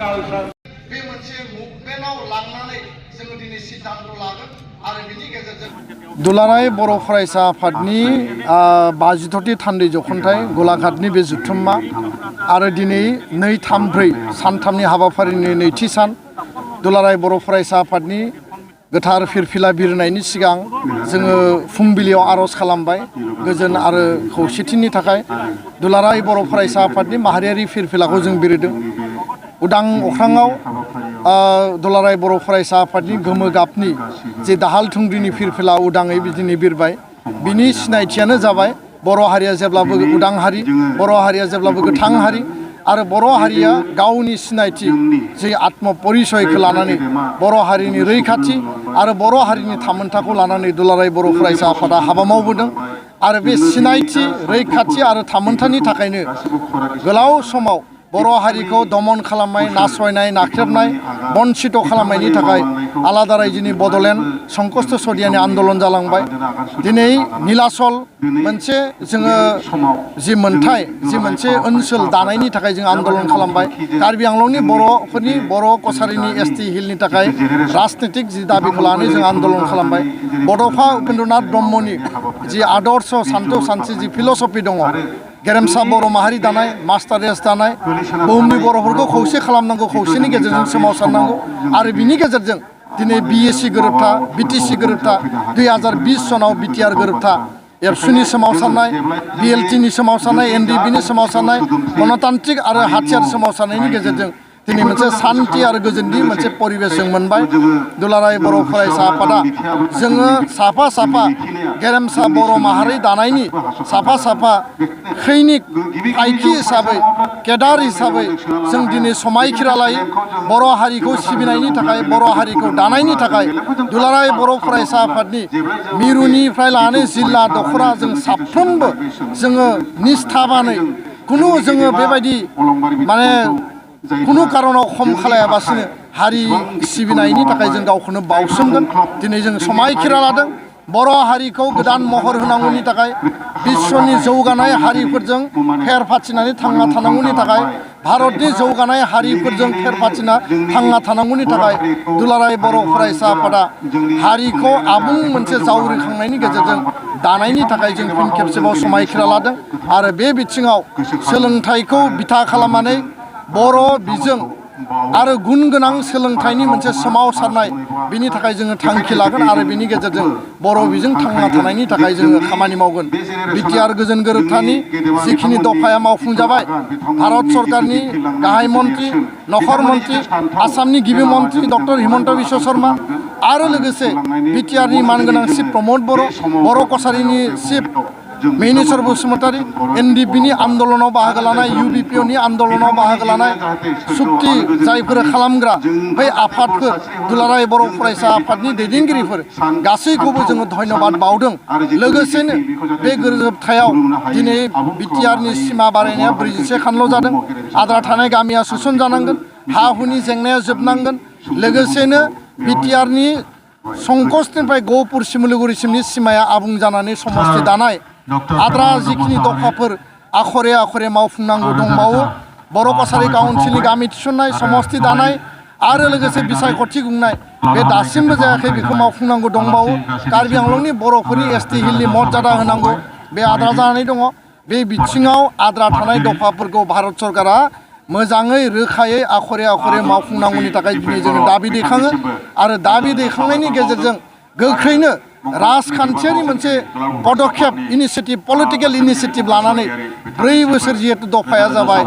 culture बे मोनसे मुभमेन्टआव लांनानै जोङो दिनै सिद्धान्त लागोन आरो बिनि गेजेरजों दुलाराय बर' फरायसा आफादनि 52थि थान्दै जख'न्थाइ गलाघाटनि बे जुथुम्मा आरो दिनै 2-3-4 सानथामनि हाबाफारिनि नैथि सान दुलाराय बर' फरायसा आफादनि गोथार फिरफिला बिरनायनि सिगां जोङो फुंबिलियाव आर'ज खालामबाय गोजोन आरो खौसेथिनि थाखाय दुलाराय बर' फरायसा आफादनि माहारियारि फिरफिलाखौ जों बिरदों उदां अख्राङाव दुलाराय बर' फरायसा आफादनि गोमो गाबनि जे दाहाल थुंग्रिनि फिरफिला उदाङै बिदिनो बिरबाय बिनि सिनायथियानो जाबाय बर' हारिया जेब्लाबो उदां हारि बर' हारिया जेब्लाबो गोथां हारि आरो बर' हारिया गावनि सिनायथि जे आत्म परिचयखौ लानानै बर' हारिनि रैखाथि आरो बर' हारिनि थामोनथाखौ लानानै दुलाराय बर' फरायसा आफादा हाबा मावबोदों आरो बे सिनायथि रैखाथि आरो थामोनथानि थाखायनो गोलाव समाव बर' हारिखौ दमन खालामनाय नासयनाय नाख्रेबनाय बन्सित खालामनायनि थाखाय आलादा रायजोनि बड'लेण्ड संकष्ट सदियानि आन्दलन जालांबाय दिनै नीलाचल मोनसे जोङो जि मोनथाय जि मोनसे ओनसोल दानायनि थाखाय जों आन्दलन खालामबाय कार्बि आंलंनि बर'फोरनि बर' कसारिनि एसटि हिलनि थाखाय राजनीतिक जि दाबिखौ लानानै जों आन्दलन खालामबाय बड'फा उपेन्द्रनाथ ब्रह्मनि जि आदर्श सान्थ सानस्रि जि फिलसफि दङ गेरेमसा बर' माहारि दानाय मास्टारेस दानाय बुहुमनि बर'फोरखौ खौसे खालामनांगौ खौसेनि गेजेरजों सोमावसारनांगौ आरो बिनि गेजेरजों दिनै बिएससि गोरोबथा बिटिसि गोरोबथा 2020 सनाव बिटिआर गोरोबथा एबसुनि सोमावसारनाय बिएलटिनि सोमावसारनाय एनडिपिनि सोमावसारनाय गणतान्त्रिक आरो हाथियार सोमावसारनायनि गेजेरजों दिनै मोनसे शान्ति आरो गोजोननि मोनसे परिबेश जों मोनबाय दुलाराय बर' फरायसा आफादा जोङो साफा साफा गेरेमसा बर' माहारि दानायनि साफा साफा खैनिक फायखि हिसाबै केदार हिसाबै जों दिनै समायखिरा लायो बर' हारिखौ सिबिनायनि थाखाय बर' हारिखौ दानायनि थाखाय दुलाराय बर' फरायसा आफादनि मिरुनिफ्राय लानानै जिल्ला दख'रा जों साफ्रोमबो जोङो निस्थाबानै खुनु जोङो बेबायदि माने खुनु कारनाव खम खालायाबासिनो हारि सिबिनायनि थाखाय जों गावखौनो बावसोमगोन दिनै जों समायखिरा लादों बर' हारिखौ गोदान महर होनांगौनि थाखाय बिश्वनि जौगानाय हारिफोरजों फेर फाथिनानै थांना थानांगौनि थाखाय भारतनि जौगानाय हारिफोरजों फेर फाथिना थांना थानांगौनि थाखाय दुलाराय बर' फरायसा आफादा हारिखौ आबुं मोनसे जावरिखांनायनि गेजेरजों दानायनि थाखाय जों फिन खेबसेबाव समायखिरा लादों आरो बे बिथिङाव सोलोंथाइखौ बिथा खालामनानै बर' बिजों आरो गुन गोनां सोलोंथाइनि मोनसे सोमावसारनाय बिनि थाखाय जोङो थांखि लागोन आरो बिनि गेजेरजों बर' बिजों थांना थानायनि थाखाय जोङो खामानि मावगोन बिटिआर गोजोन गोरोबथानि जिखिनि दफाया मावफुंजाबाय भारत सरकारनि गाहाय मन्त्रि नखर मन्त्रि आसामनि गिबि मन्त्रि डक्टर हिमन्त बिश्व शर्मा आरो लोगोसे बिटिआरनि मानगोनां चिफ प्रमद बर' कसारिनि चिफ मेनिस्वर बसुमतारी एनडिपिनि आन्दलनाव बाहागो लानाय इउबिपिअनि आन्दलनाव बाहागो लानाय सुक्ति जायफोर खालामग्रा बै आफादफोर दुलाराय बर' फरायसा आफादनि दैदेनगिरिफोर गासैखौबो जोङो धन्यबाद बावदों लोगोसेनो बे गोरोबथायाव दिनै बिटिआरनि सिमा बारायनाया 47 खानल' जादों आद्रा थानाय गामिया सोसनजानांगोन हा हुनि जेंनाया जोबनांगोन लोगोसेनो बिटिआरनि संकष्टनिफ्राय गहपुर सिमलिगुरिसिमनि सिमाया आबुं जानानै समस्ति दानाय आद्रा जिखिनि दफाफोर आखरे आखरे मावफुंनांगौ दंबावो बर' कसारि काउन्सिलनि गामि थिसननाय समस्ति दानाय आरो लोगोसे बिसायख'थि खुंनाय बे दासिमबो जायाखै बेखौ मावफुंनांगौ दंबावो कार्बि आंलंनि बर'फोरनि एसटि हिलनि मर्यादा होनांगौ बे आद्रा जानानै दङ बे बिथिङाव आद्रा थानाय दफाफोरखौ भारत सरकारा मोजाङै रोखायै आखरे आखरे मावफुंनांगौनि थाखाय दिनै जोङो दाबि दैखाङो आरो दाबि दैखांनायनि गेजेरजों गोख्रैनो राजखान्थियारि मोनसे पदक्षेप इनिशिएटिभ पलिटिकेल इनिशिएटिभ लानानै 4 बोसोर जिहेतु दफाया जाबाय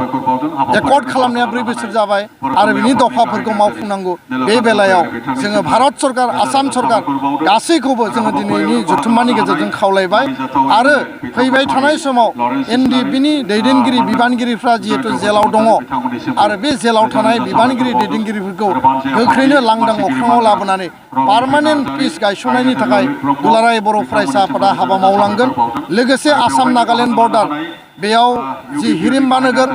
एकर्ड खालामनाया 4 बोसोर जाबाय आरो बिनि दफाफोरखौ मावफुंनांगौ बे बेलायाव जोङो भारत सरकार आसाम सरकार गासैखौबो जोङो दिनैनि जथुम्मानि गेजेरजों खावलायबाय आरो फैबाय थानाय समाव एनडिपिनि दैदेनगिरि बिबानगिरिफ्रा जिहेतु जेलाव दङ आरो बे जेलाव थानाय बिबानगिरि दैदेनगिरिफोरखौ गोख्रैनो लांदां अख्राङाव लाबोनानै पार्मानेन्ट पिस गायसननायनि थाखाय दुलाराय बर' फरायसा आफादा हाबा मावलांगोन लोगोसे आसाम नागालेण्ड बर्डार बेयाव जि हिरिम्बा नोगोर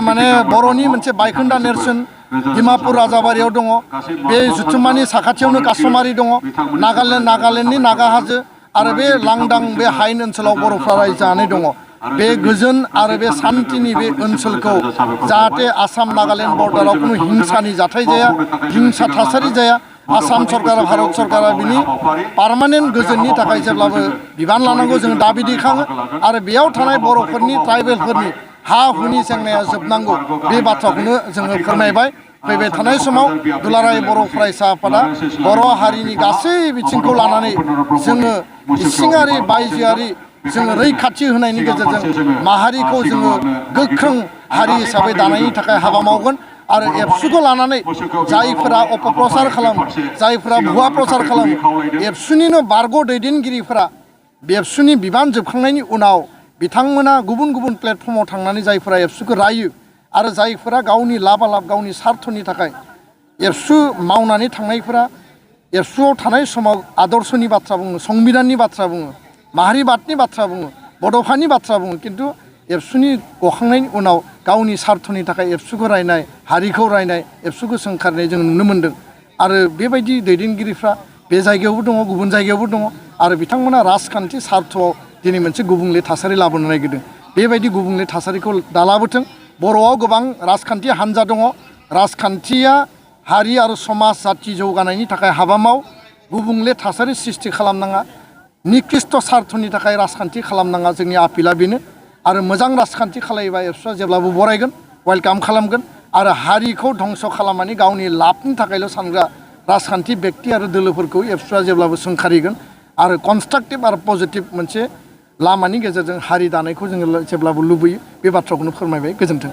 माने बर'नि मोनसे बायखोन्दा नेरसोन डिमापुर राजाबारियाव दङ बे जुथुम्मानि साखाथियावनो कासमारि दङ नागालेण्डनि नागा हाजो आरो बे लांदां बे हायेन ओनसोलाव बर'फ्रा रायजो जानानै दङ बे गोजोन आरो बे शान्तिनि बे ओनसोलखौ जाहाथे आसाम नागालेण्ड बर्डाराव खुनु हिंसानि जाथाय जाया हिंसा थासारि जाया आसाम सरकार भारत सरकारा बिनि पार्मानेन्ट गोजोननि थाखाय जेब्लाबो बिबान लानांगौ जों दाबि दैखाङो आरो बेयाव थानाय बर'फोरनि ट्राइबेलफोरनि हा हुनि जेंनाया जोबनांगौ बे बाथ्राखौनो जोङो फोरमायबाय फैबाय थानाय समाव दुलाराय बर' फरायसा आफादा बर' हारिनि गासै बिथिंखौ लानानै जोङो इसिङारि बायजोआरि जोङो रैखाथि होनायनि गेजेरजों माहारिखौ जोङो गोख्रों हारि हिसाबै दानायनि थाखाय हाबा मावगोन आरो एबसुखौ लानानै जायफोरा अपप्रचार खालामो जायफोरा भुवा प्रचार खालामो एबसुनिनो बारग' दैदेनगिरिफोरा एबसुनि बिबान जोबखांनायनि उनाव बिथांमोना गुबुन गुबुन प्लेटफर्माव थांनानै जायफोरा एबसुखौ रायो आरो जायफोरा गावनि लाबालाब गावनि सार्थनि थाखाय एबसु मावनानै थांनायफोरा एबसुआव थानाय समाव आदर्शनि बाथ्रा बुङो संबिधाननि बाथ्रा बुङो माहारिबादनि बाथ्रा बुङो बड'फानि बाथ्रा बुङो खिन्थु एबसुनि गखांनायनि उनाव गावनि सार्थनि थाखाय एबसुखौ रायनाय हारिखौ रायनाय एबसुखौ सोंखारनाय जों नुनो मोन्दों आरो बेबायदि दैदेनगिरिफ्रा बे जायगायावबो दङ गुबुन जायगायावबो दङ आरो बिथांमोना राजखान्थि सार्थआव दिनै मोनसे गुबुंले थासारि लाबोनो नागिरदों बेबायदि गुबुंले थासारिखौ दालाबोथों बर'आव गोबां राजखान्थि हान्जा दङ राजखान्थिया हारि आरो समाज जाथि जौगानायनि थाखाय हाबा माव गुबुंले थासारि सृष्टि खालामनाङा निकृष्ट सार्थनि थाखाय राजखान्थि खालामनाङा जोंनि आपिला बेनो आरो मोजां राजखान्थि खालायोबा एबसुआ जेब्लाबो बरायगोन वेलकाम खालामगोन आरो हारिखौ धंस खालामनानै गावनि लाबनि थाखायल' सानग्रा राजखान्थि बेक्ति आरो दोलोफोरखौ एबसुआ जेब्लाबो सोंखारिगोन आरो कनस्ट्राक्टिभ आरो पजिटिभ मोनसे लामानि गेजेरजों हारि दानायखौ जोङो जेब्लाबो लुबैयो बे बाथ्राखौनो फोरमायबाय गोजोन्थों